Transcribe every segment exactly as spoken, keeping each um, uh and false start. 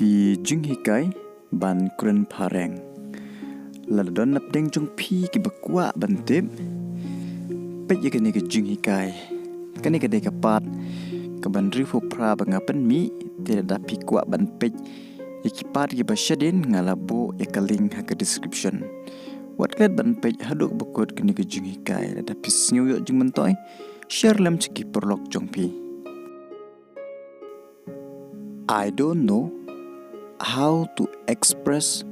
Ki jinghikai ban kren phareng. Lada don napdeng jong phi kiba kwah ban tip, peit ïa kane ka jinghikai. Kane ka dei ka part kaban riewphew phra ba nga pynmih, te lada phi kwah ban peit ïa ki part kiba shadien, nga la buh ïa ka link ha ka description. Wat klet ban peit haduh ba kut kane ka jinghikai. Lada phi sngew ïoh jingmyntoi, share lem sha ki paralok jong phi. I don't know how to express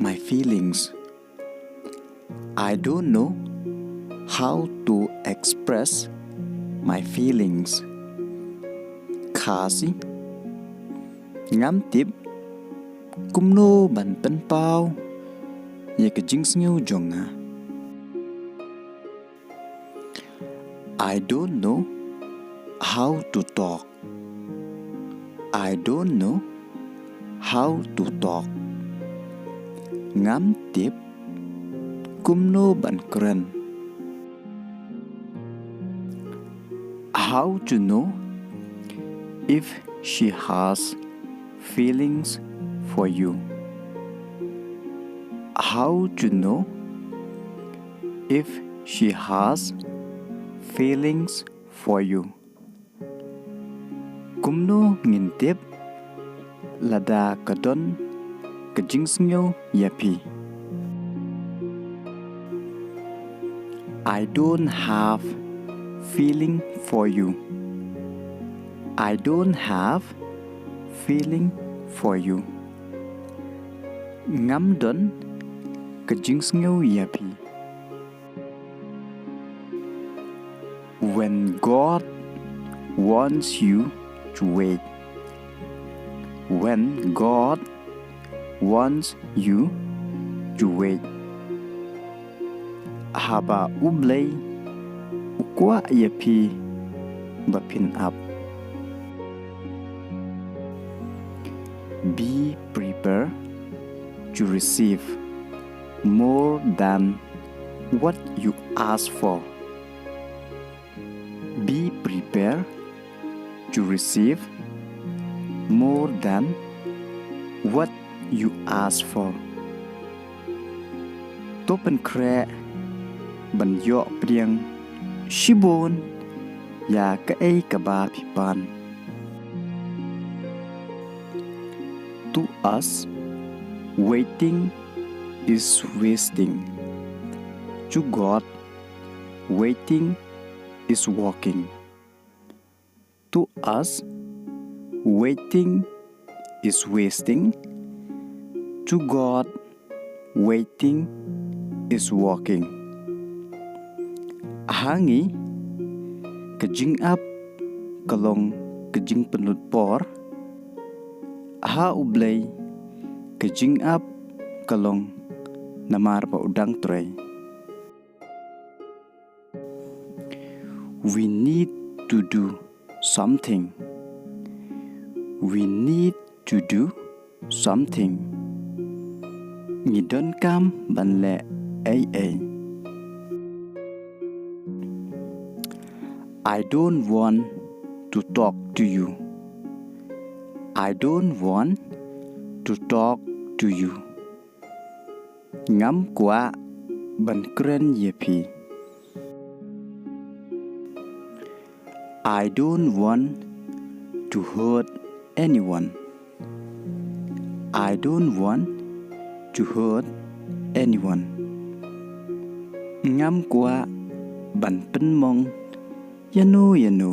my feelings. I don't know how to express my feelings. Khasi, ngam tip kumno ban pynpaw ïa ka jingsngew jong nga. I don't know how to talk. I don't know how to talk. Ngam tip kumno ban kren. How to know if she has feelings for you? How to know if she has feelings for you? Kumno ngin tip lada ka don ka jingsngew ïa phi? I don't have feeling for you. I don't have feeling for you. Ngam don ka jingsngew ïa phi. When God wants you to wait. When God wants you to wait. Haba U Blei u kwah ïa phi ba phin ap. Be prepared to receive more than what you ask for. Be prepared to receive more than what you ask for. To pynkhreh ban ïoh pdiang shibun ïa kaei kaba phi pan. To us, waiting is wasting. To God, waiting is walking. To us, waiting is wasting. To God, waiting is walking. Ha ngi, ka jingap ka long ka jingpynlut por. Ha U Blei, ka jingap ka long namar ba u dang trei. We need to do something. We need to do something. Ngi donkam ban leh ei ei. I don't want to talk to you. I don't want to talk to you. Ngam kwah ban kren ïa phi. I don't want to hurt anyone. I don't want to hurt anyone. Ngam kwah ban pynmong ïano ïano.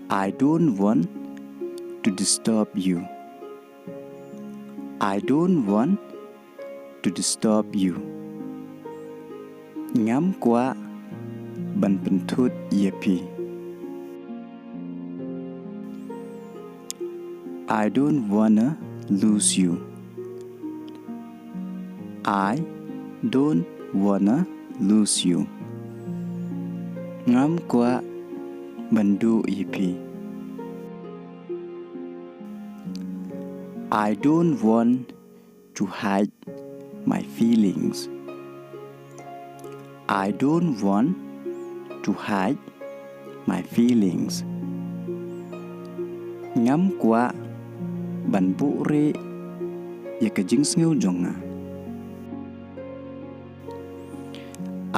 I don't want to disturb you. I don't want to disturb you. Ngam kwah ban pynthut ïa phi. I don't wanna lose you. I don't wanna lose you. Ngam kwah ban duh ïa phi. I don't want to hide my feelings. I don't want to hide my feelings. Ngam kwah ban buhrieh ïa ka jingsngew jong nga.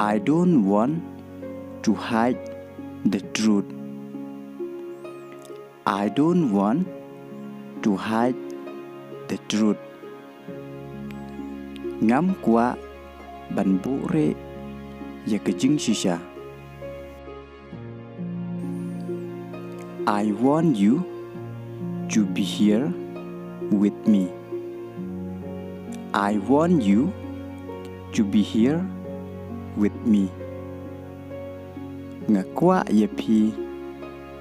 I don't want to hide the truth. I don't want to hide the truth. Ngam kwah ban buhrieh ïa ka jingshisha. I want you to be here with me. I want you to be here with me. Nga kwah ïa phi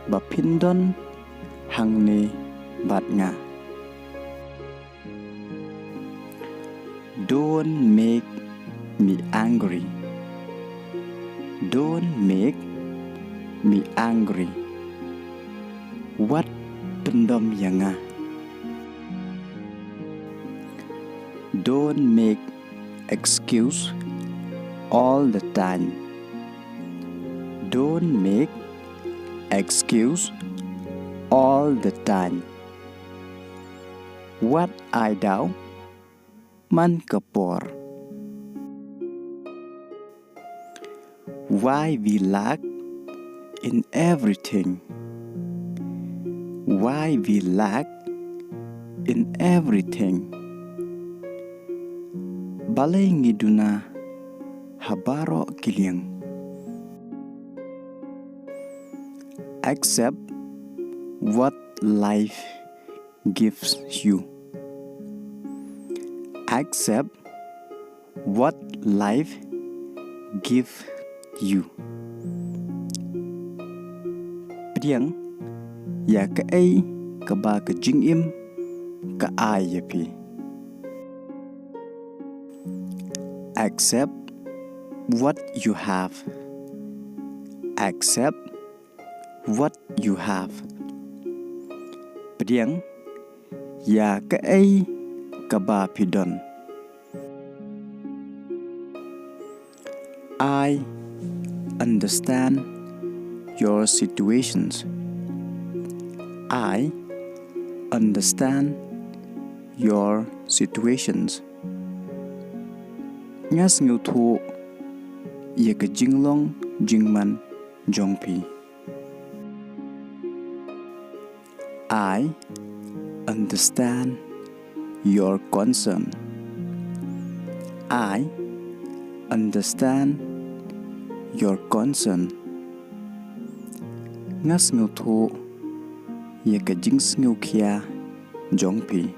ba phin don hangne bad nga. Don't make me angry. Don't make me angry. Wat pyndom ïa nga. Don't make excuse all the time. Don't make excuse all the time. Wat ai daw man ka por. Why we lack in everything? Why we lack in everything? Balei ngi duna ha baroh ki liang? Accept what life gives you. Accept what life gives you. Pdiang ïa kaei kaba ka jingim ka ai ïa phi. Accept what you have. Accept what you have. Pdiang ïa kaei kaba phi don. I understand your situations. I understand your situations. Nga sngewthuh ïa ka jinglong jingman jong phi. I understand your concern. I understand your concern. Nga sngewthuh ïa ka jingsngewkhia jong phi.